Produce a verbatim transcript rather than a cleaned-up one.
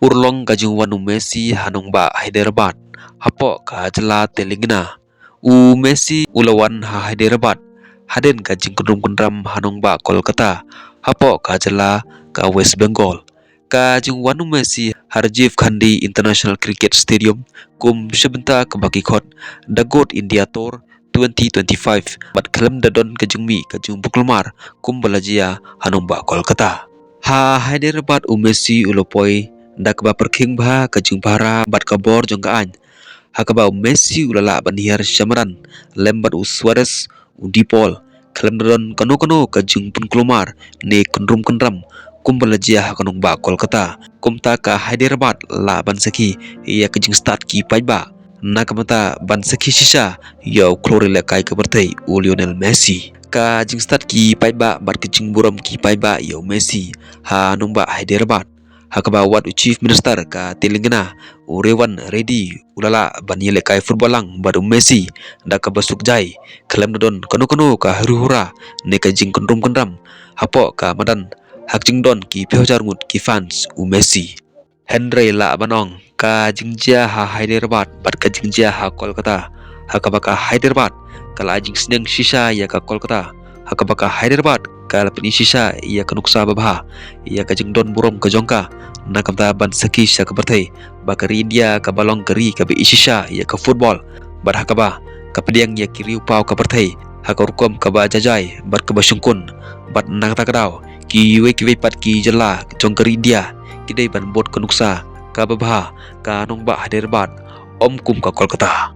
Urlong ka jingwan u Messi ha nongbah Hyderabad hapoh ka jylla Telangana. U Messi u la wan ha Hyderabad hadien ka jingkynrum kynram ha nongbah Kolkata hapoh ka jylla ka West Bengal. Ka jingwan u Messi ha Rajiv Gandhi International Cricket Stadium kum shi bynta kaba ki khot The GOAT India Tour twenty twenty-five bad khlem da don ka jingmih ka jingbuklamar kumba la jia ha nongbah Kolkata. Ha Hyderabad u Messi u la poi da kaba pyrkhing bha ka jingbhara bad ka bor jong ka aiñ, ha kaba u Messi u la lah ban hiar sha madan lem bad u Suarez, u De Paul, khlem da don kano kano ka jingpynkulmar ne kynrum kynram kumba la jia ha ka nongbah Kolkata. Kumta ka Hyderabad lah ban sakhi ïa ka jingstad ki paidbah na ka bynta ban sakhi shisha ïa u khlur ïalehkai ka pyrthei u Lionel Messi. Ka jingstad ki paidbah bad ka jingburom ki paidbah ïa u Messi ha nongbah Hyderabad, ha kaba wat u Chief Minister ka Telangana u Revanth Reddy u la lah ban ïalehkai football lang bad u Messi da kaba suk jai, khlem da don kano kano ka huri hura ne ka jingkynrum kynram hapoh ka madan ha ka jingdon ki phew hajar ngut ki fans u Messi. Hynrei lah ban ong ka jingjia ha Hyderabad bad ka jingjia ha Kolkata, ha kaba ka Hyderabad ka la ai jingsneng shisha ïa ka Kolkata, ha kaba ka Hyderabad ka la pyni shisha ïa ka nuksa babha ïa ka jingdon burom ka jong ka na ka bynta ban sakhi sha ka pyrthei ba ka ri India kaba long ka ri kaba ïeit shisha ïa ka football, bad ha kaba ka pdiang ïa ki riewpaw ka pyrthei ha ka rukom kaba jajai bad kaba shongkun, bad na kata ka daw kiwei kiwei pat ki jylla jong ka ri India ki dei ban bud ka nuksa kaba bha ka nongbah Hyderabad, ym kum ka Kolkata.